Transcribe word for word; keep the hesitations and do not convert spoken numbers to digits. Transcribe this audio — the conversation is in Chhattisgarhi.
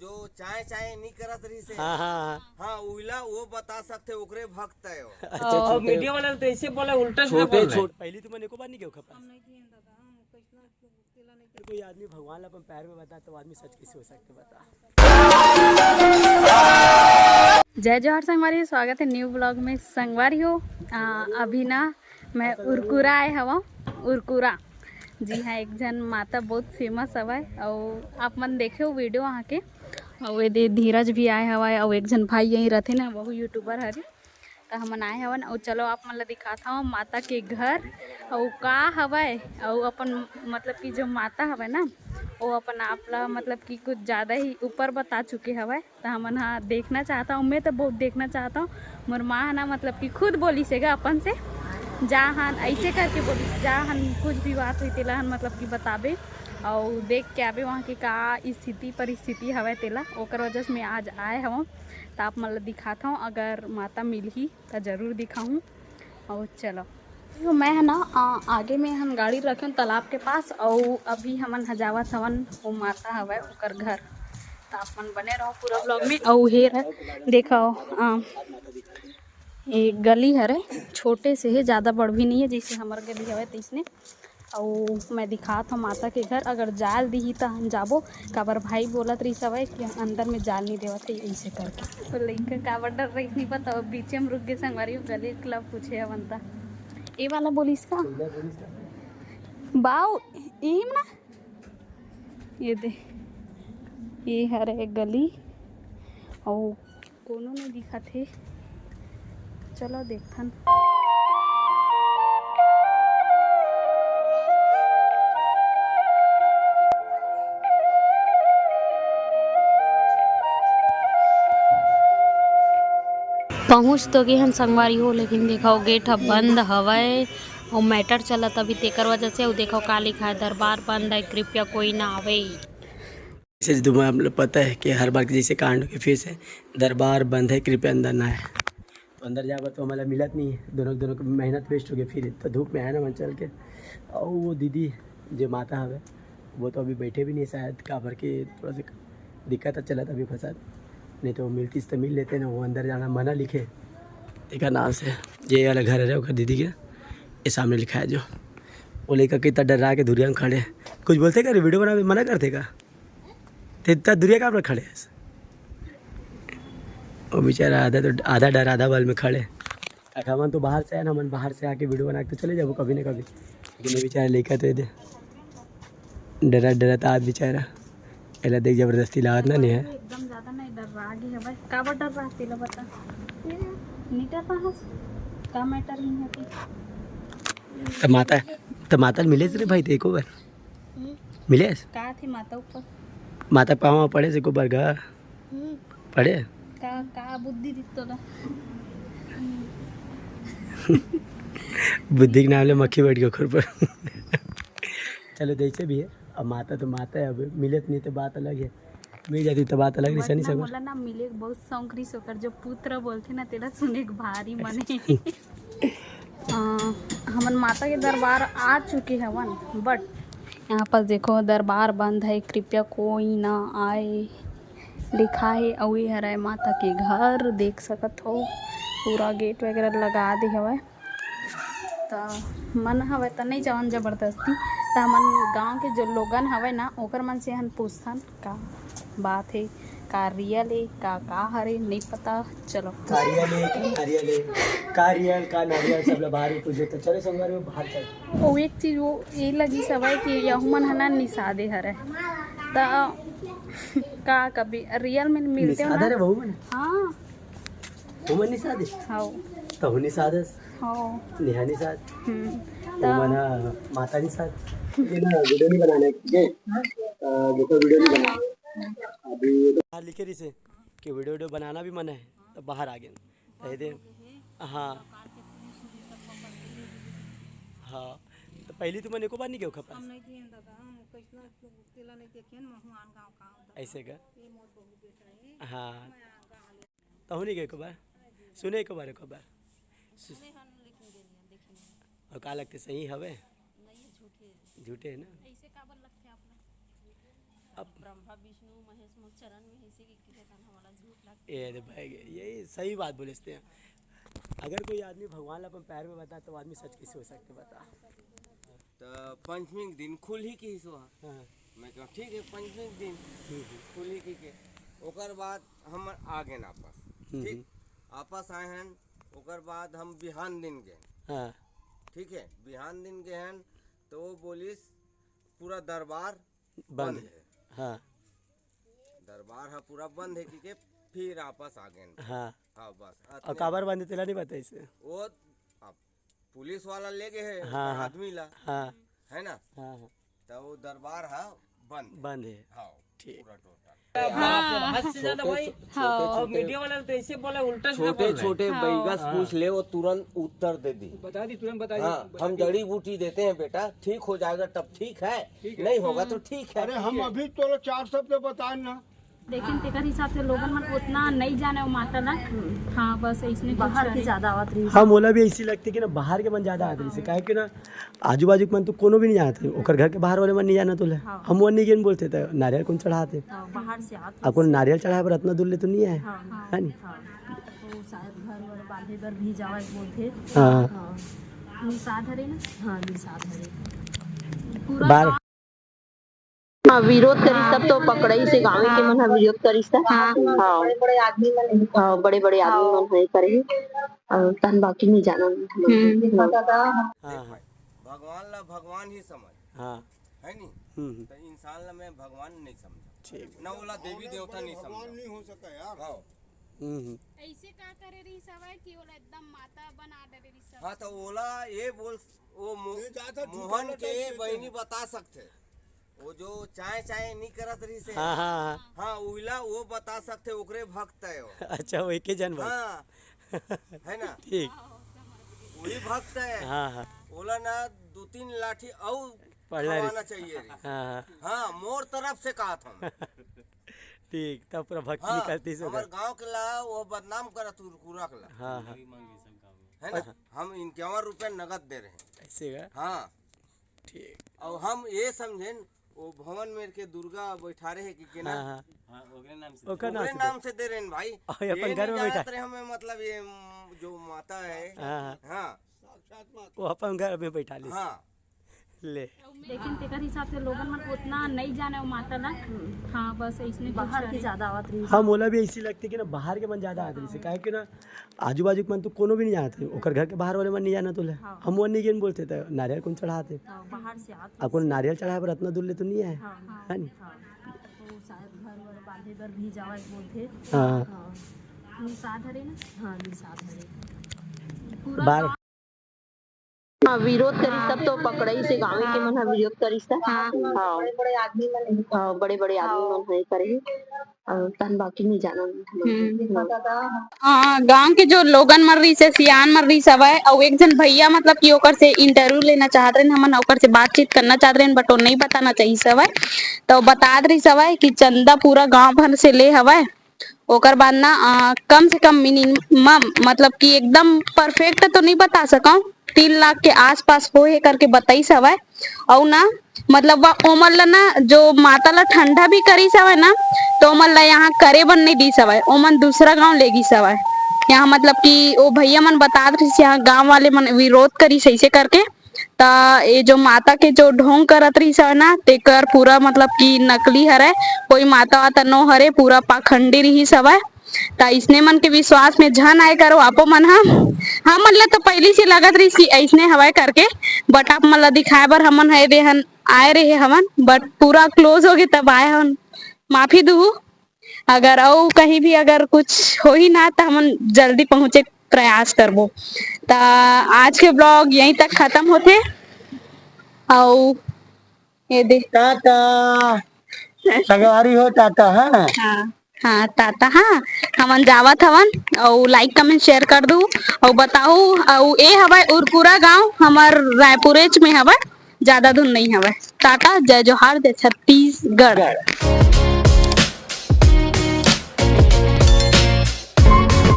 जो चाय चाय नहीं करत रहिस हे। हाँ, हाँ, हाँ। हाँ, उहिला वो बता सकथे, ओकरे भक्त हे वो। अच्छा, और छोटे, मीडिया वाला तो ऐसे बोला, उल्टा सीधा छोटे, बोल रहा है। छोटे। पहली तुमन एको बार नहीं गए खपरा? हम नहीं गए दादा, हम कैसना तेला नहीं गए। कोई आदमी भगवान ला अपन पैर में बता, तो आदमी सच कैसे हो सकते, बता? जय जोहार संगवारी, स्वागत है न्यू ब्लॉग में। संगवारी हो, आ, अभी ना मैं उरकुरा आए हवं। उरकुरा, जी हाँ, एक झन माता बहुत फेमस हवय, अउ आप मन देखे हो वीडियो वहाँ के। अउ एदे धीरज भी आए हवय, अउ एक झन भाई यहीं रथे ना, वहू यूट्यूबर हरे। त हमन आए हवन, अउ चलो आप मन ला दिखात हव माता के घर, अउ का हवय, अउ अपन मतलब कि जो माता हवय ना, वो अपन आप ला मतलब कि कुछ ज़्यादा ही ऊपर बता चुके हवय। त हमन ह देखना चाहत हव, मैं तो बहुत देखना चाहत हव। मोर माँ ह ना मतलब कि खुद बोलिस हे गा अपन से, जा हन ऐसे करके बोलिस, जा हन कुछ भी बात होई तेला हन मतलब कि बताबे, अउ देख के आबे वहाँ के का स्थिति परिस्थिति हवय तेला। ओकर वजह से मैं आज आए हवं, त आप मन ल दिखात हव, अगर माता मिलही त जरूर दिखाहूँ। अउ चलो, तो मैं ह ना, आ, आगे में हम गाड़ी रखेन तालाब के पास, अउ अभी हमन ह जावत हवन, वो माता हवय ओकर घर। त आप मन बने रहो पूरा ब्लॉग में। अउ हे रहे, देखो, आ, ये गली हरे, छोटे से हे, ज़्यादा बड़ भी नहीं है, जैसे हमर गली हवय तैसने। अउ मैं दिखात हव माता के घर, अगर जाल दिही त हम जाबो, काबर भाई बोलत रहिस हवय कि अंदर में जाल नहीं देवत है, ऐसे करके। तो लइका काबर डर रही नहीं पता, बीचे में रुक गए संगवारी, गली क्लब पूछे हवन त। ए वाला बोलिस का? बाऊ, इही में ना? ये दे, ये हरे गली, अउ कोनो नहीं दिखत हे। चलो देखथन। पहुँच तो गे हन संगवारी हो, लेकिन देखो गेट ह बंद हवय। अउ मैटर चलत अभी, तेकर वजह से। अउ देखो का लिखा है, "दरबार बंद है, कृपया कोई ना आवे।" जैसे तुम्हें हम लोग पता है कि हर बार की जैसे कांड होके फिर से, "दरबार बंद है, कृपया अंदर ना आए।" तो अंदर जाए बर तो हमारा मिलत नहीं है, दोनों दोनों की मेहनत वेस्ट हो गई। फिर तो धूप में आए ना मन चल के। और वो दीदी जो माता हवे, वो तो अभी बैठे भी नहीं शायद, काबर के थोड़ा सा दिक्कत है चलत अभी फंसत, नहीं तो मिलतीस तो मिल लेते ना। वो अंदर जाना मना लिखे, देखा नाम से। ये वाला घर है ओकर दीदी के, ये सामने लिखा है जो। वो लइका कितना डरा के धुरिया में खड़े, कुछ बोलते का रे, वीडियो बनावे मना करते का? ते इतना दुरिया काबर खड़े हस? वो बेचारा आधा तो, आधा डर आधा बल में खड़े। काका मन तो बाहर से आए ना, हमन बाहर से आके वीडियो बना के तो चले जाबो कभी ना कभी, लेकिन ये बेचारा लइका तो ये दे डरा डरा था आज बेचारा। एला देख जबरदस्ती लावत ना नहीं है। एकदम ज्यादा नहीं डर रहा आगे है भाई, काबर डर रहा तेला बता। नहीं डर रहा है, का मैटर नहीं है कि त माता, त माता ल मिलेस रे भाई, ते एको बार हम्म। मिलेस? का थे माता ऊपर? माता पाँव पड़े से को बरगा हम्म। पड़े? का, का बुद्धि दित्तो ला? बुद्धि के नाम ले मक्खी बैठ गया खुर पर। चलो, जैसे भी है, अब माता तो माता है, अब मिलत नहीं तो बात अलग है। मिल जाती तो बात अलग रही, सनी ना सब। मोला ना मिले के बहुत शौक रही, ओकर जो पुत्र बोलथे ना, तेला सुने के भारी मन हे। अ, हमन माता के दरबार आ चुके हवन, but यहाँ पर देखो, "दरबार बंद है, कृपया कोई ना आए" लिखा है। अउ ये हरे माता के घर, देख सकत हो, पूरा गेट वगैरह लगा दे हवय। त मन हवय त नहीं जावन जबरदस्ती। त हमन गांव के जो लोगन हवय ना, ओकर मन से हन पूछथन का बात हे, का रियल हे, का, का हरे, नहीं पता। चलो। का रियल हे, का नारियल हे, का रियल, का नारियल, सब ला बाहर में पूछे, तो चलो संगवारी हो बाहर चल। वो एक चीज वो ये लगी सवय कि यहू मन हना निषादे हरे। त का कभी रियल में मिलते हो निषाद ना? हरे बहू मन? हाँ। वो मन निषाद हे? हाँ। तहु निषाद हस? हाँ। नेहा निषाद? हम्म। वो तो मना माता निषाद? ये ना वीडियो नहीं बनाना है, ठीक है? अ, देखो वीडियो नहीं बनाना। अभी तो बाहर लिखे रही से कि वीडियो, वीडियो बनाना भी मना है, तो बाहर आ गए। तो ये दे, हाँ। हाँ। तो पहली तुमन एको बार नहीं गए खपरा? हम नहीं गए दादा, हम कैसना तेला नहीं देखे, महू आन गाँव का होता। ऐसे का? ये मोर बहू बेटा है। हाँ। मैं आ गाँव ले तहु नहीं गए एको बार? सुने एको बार, एको बार। सु- सुने हन, लेकिन गेलियन, देखे नहीं। और का लगते, सही हवे? नहीं, ये झूठे है। झूठे है ना? ऐसे काबर लगते आप लोग? अब ब्रह्मा विष्णु महेश मोर चरण में हे, इसी के किहे तन हमला झूठ लगथे। ए रे भाई, यही सही बात बोले इसने। अगर कोई आदमी भगवान ला अपन पैर में बता, तो आदमी सच कैसे हो सकते, बता? तो पंचमी के दिन खुलही किहिस वो ह। हाँ। मैं कहा, "ठीक है, पंचमी के दिन हम्म, हम्म। खुलही," कहिके। ओकर बाद हम आ गेन आपस। हम्म, ठीक, हम्म। आपस आए हन। ओकर बाद हम बिहान दिन गेन। हाँ। ठीक है, बिहान दिन गेन, तो वो बोलिस, "पूरा दरबार बंद बंद है।" है। हाँ। दरबार ह पूरा बंद है, कहिके फिर आपस आ गेन। हाँ। हाँ, बस, अउ अतने काबर बंद हे, तेला नहीं बताइस? वो अब पुलिस वाला ले गए है हाँ, हाँ। आदमी ला, हाँ। है ना? हाँ, हाँ। तो वो दरबार ह बंद है। बंद है। हाँ, ठीक। पूरा टोटल। हाँ। हद से ज्यादा भाई। हाँ। और मीडिया वाला तो ऐसे बोला, उल्टा सीधा छोटे बोल रहा है। छोटे हाँ। बैगा से हाँ। पूछ ले, वो तुरंत उत्तर दे दी। बता दी, तुरंत बता दी। हाँ, बता हम दी। जड़ी बूटी देते हैं बेटा, ठीक हो जाएगा तब ठीक है, ठीक है। नहीं होगा तो ठीक है। अरे, हम अभी तो चार शब्द बताए ना। लेकिन तेकर हिसाब से लोगन मन उतना नहीं जाने वो माता ला। हाँ, बस ऐसने कुछ बाहर के करे। ज्यादा आवत रहिस। हाँ, मोला भी ऐसी लगथे कि ना, बाहर के मन ज्यादा आवत रहिस हे। काहे कि ना, आजू बाजू के मन तो कोनो भी नहीं जानत हे, ओकर घर के बाहर वाले मन नहीं जानत होले। हाँ। हम वो नहीं गेन बोलते, तो नारियल कोन चढ़ाते? हाँ, बाहर से आवत अब कोन रहिस। नारियल चढ़ाए बर अतना दूर ले तो नहीं आए, हाँ, है नी? हाँ। तो शायद घर वर बांधे बर भी जावे बोलथे। हाँ। हाँ। निषाद हरे ना? हाँ, निषाद हरे। पूरा बार गाँव हाँ, विरोध करिस, तब तो पकड़ाइस हे, गाँव के मन ह विरोध करिस त। हाँ। हाँ। बड़े-बड़े आदमी मन। हाँ, बड़े-बड़े आदमी मन ह करे हे। अउ तहन बाकी नहीं जानन। हम्म। हाँ। हाँ, हाँ। भगवान ला भगवान ही समझ। हाँ। है नी? हम्म, हम्म। तो इंसान ला मैं भगवान नहीं समझा। ठीक। ना ओला देवी देवता नहीं समझा। भगवान नहीं हो सकता यार। हाँ। हम्म, हम्म। ऐसे का करे रहिस हवय कि ओला एकदम माता बना डरे रहिस हवय। हाँ, तो ओला ये बोल, वो मो-, ये ज्यादा झूठा मोहन के बता देते बहिनी हैं। बता सकथे। वो जो चाय चाय नहीं करत रहिस हे। हाँ, हाँ, हाँ। हाँ, उहिला वो बता सकथे, ओकरे भक्त है वो। अच्छा, वो एके जन भक्त। हाँ। है ना? ठीक। वही भक्त है। हाँ, हाँ। ओला ना दो तीन लाठी अउ पढ़ना खवाना रहिस। चाहिए रहिस। हाँ, हाँ। हाँ, मोर तरफ से कहा था मैं। ठीक, तब पूरा भक्ति हाँ, निकलती से हमर उधर। गाँव के ला वो बदनाम करत हे, कुरकुरा के ला। हाँ, हाँ। है ना? हम इक्यावन रुपया नगद दे रहे हैं। ऐसे का? हाँ। ठीक। और हम ये समझेन, वो भवन में के दुर्गा बैठा रहे कि केना? हाँ, हाँ। हाँ, ओकरे नाम से ओकर दे। नाम ओकरे से नाम दे। से दे रहे हैं भाई। और ये अपन ये घर नहीं में बैठा। जानत रहे हमें, मतलब ये, म, जो माता है। हाँ, हाँ। हाँ। वो अपन घर में बैठा लिस। हाँ। ले। लेकिन तेकर हिसाब से लोगन मन उतना नहीं जाने वो माता ला। हाँ, बस ऐसने बाहर कुछ के करे। ज्यादा आवत रहिस। हाँ, मोला भी ऐसी लगथे कि ना, बाहर के मन ज्यादा आवत रहिस हे। काहे कि ना, आजू बाजू के मन तो कोनो भी नहीं जानत हे, ओकर घर के बाहर वाले मन नहीं जानत होले। हाँ। हम वो नहीं गेन बोलते, तो नारियल कोन चढ़ाते? हाँ, बाहर से आवत अब कोन रहिस। नारियल चढ़ाए बर अतना दूर ले तो नहीं आए, हाँ, हाँ, है नी? हाँ। तो शायद घर वर बांधे बर भी जावे बोलथे। हाँ। हाँ। निषाद हरे ना? हाँ, निषाद हरे। पूरा बार गाँव हाँ, विरोध करिस, तब तो पकड़ाइस हे, गाँव के मन ह विरोध करिस त। हाँ। हाँ। बड़े-बड़े आदमी मन। हाँ, बड़े-बड़े आदमी मन ह करे हे। अउ तहन बाकी नहीं जानन। हम्म। हाँ, गाँव के जो लोगन मन रहिस हे, सियान मन रहिस हवय, अउ एक झन भैया, मतलब कि ओकर से interview लेना चाहत रहेन हमन, ओकर से बातचीत करना चाहत रहेन, but वो नहीं बताना चाहिस हवय। तो बतात रहिस हवय कि चंदा पूरा गाँव भर से ले हवय, ओकर बाद ना, अ, कम से कम minimum, मतलब कि एकदम perfect तो नहीं बता सकंव, तीन लाख के आसपास होए हे करके बताइस हवय। अउ ना, मतलब, वा ओमन ला ना, जो माता ला ठंडा भी करिस हवय ना, तो ओमन ला यहाँ करे बर नहीं दिस हवय, ओमन दूसरा गांव ले गिस हवय। यहाँ, मतलब कि, वो भैया मन बतात रहिस, यहाँ गांव वाले मन विरोध करिस ऐसे करके, त ये जो माता के जो ढोंग करत रहिस हवय ना, तेकर पूरा, मतलब कि, नकली हरय, कोई माता वाता नो हरे, पूरा पाखंडी रहिस हवय। त इसने मन के विश्वास में झन आए करो आपो मन ह। हमन ल तो पहिली से लगत रहिस कि अइसने हवय करके, but आप मन ल दिखाए बर हमन ह एदे हन आए रहे हवन, but पूरा close होगे तब आए हवन। माफी दुहू, अगर अउ कहीं भी अगर कुछ होही ना, त हमन जल्दी पहुँचे के प्रयास करबो। त आज के vlog यहीं तक खत्म होथे। अउ ये दे। टाटा। संगवारी हो, टाटा, हाँ। हाँ, हाँ, टाटा, हाँ। हमन जावत हवन, अउ like, comment, share कर दू, अउ बताऊ, अउ ए हवय उरकुरा गांव, हमर रायपुरेच में हवय, ज्यादा दूर नहीं हवय। टाटा, जय जोहार, जय छत्तीसगढ़।